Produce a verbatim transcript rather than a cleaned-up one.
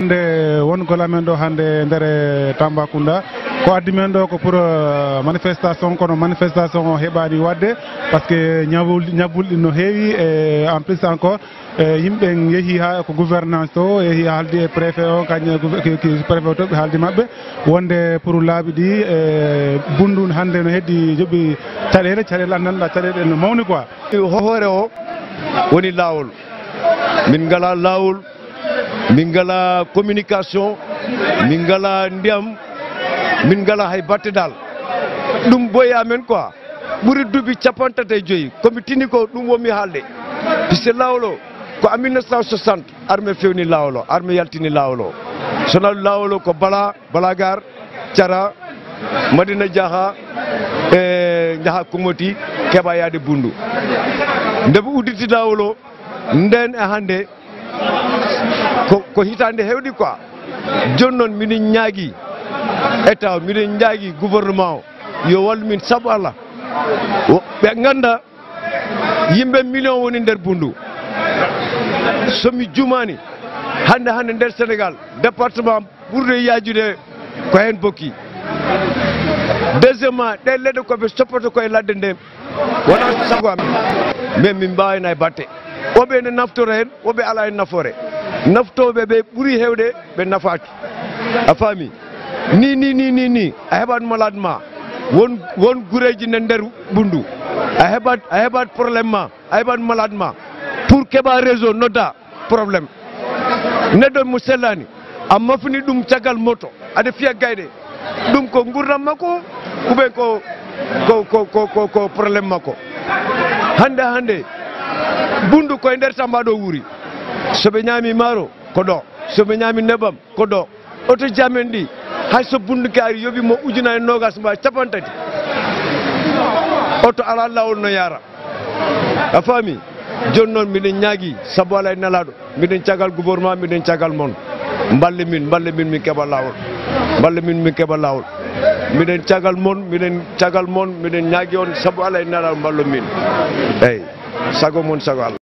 Hannde won gola men ɗo hannde e nder Tambacounda. Ko addi men ɗo ko pour, euh, manifestation, kono manifestation o heɓaani waɗde, parce que ñawul-, ñabulɗi no heewi, e en plus encore, e yimɓe yehi haa ko gouvernance to, yehi haaldi e préfet o, kañum e gouver-, ki, ki préfet o to, ɓe haaldi maɓɓe wonde pour laabi ɗi, e Bundu hannde no heddi joɓi caɗeele, caɗeele anndanɗa, caɗeele ɗen no mawni quoi. Hoore o woni laawol. Min ngalaa laawol, min ngalaa communication, min ngalaa ndiyam, min ngalaa hay batte dal. Ɗum boyi amen quoi. Ɓuri duuɓi capanɗe tati e joyi. Ko mi tini ko ɗum wonmi haalde. Puisque laawol o ko en mille neuf cent soixante, armée fewni laawol o, armée yaltini laawol o. Sonal laawol o ko Bala, Balagar, Cara, Madina Jaha, e Jaha Kumoti, keɓa yaade Bundu. Nde ɓe udditi laawol o, nden e hannde, ko, ko hitaande heewɗi quoi. Jooni noon, miɗen ñaagi État o, miɗen ñaagi gouvernement o, yo wallu min sabu Allah. O, ɓe ngannda yimɓe million woni nder Bundu. So mi jumaani, hannde, hannde nder Sénégal, département ɓurɗo yaajude ko heen Bokki. Deuxièmement, ɗe leɗɗe ko ɓe soppoto koye ladde nde, wonaa sago am. Mais min mbaawayno e batte. Woɓɓe ene naftora heen, woɓɓe alaa heen nafoore. Naftooɓe ɓe ɓuri heewde, ɓe nafaaki. A faami? Ni, ni, ni, ni, ni, a heɓat malade ma. Won, won gureeji ne nder Bundu. A heɓat, a heɓat problème ma, a heɓat malade ma. Pour keɓa réseau, nodda, problème. Neɗɗo mo sellaani, a mafni ɗum caggal moto, aɗa fiya gayɗe. Ɗum ko nguurndam makko, ou bien ko, ko, ko, ko, ko, ko problème makko. Hannde, hannde, Bundu koye nder Tamba ɗo wuuri. So ɓe ñaami maaro, ko ɗo. So ɓe ñaami nebbam, ko ɗo. Oto jamen ɗi, hay so Bundu Kaari yoɓi mo ujunaaji noogas ma capanɗe tati, oto alaa laawol no yaara. A faami? Jooni noon, miɗen ñaagi, sabu Alla e Nelaaɗo, miɗen caggal gouvernement, miɗen caggal mon. Mballe min, mballe min, min keɓa laawol. Mballe min, min keɓa laawol. Miɗen caggal mon, miɗen caggal mon, miɗen ñaagi on, sabu Alla e Nelaaɗo, mballo min. Eey, sago mon, sago Alla.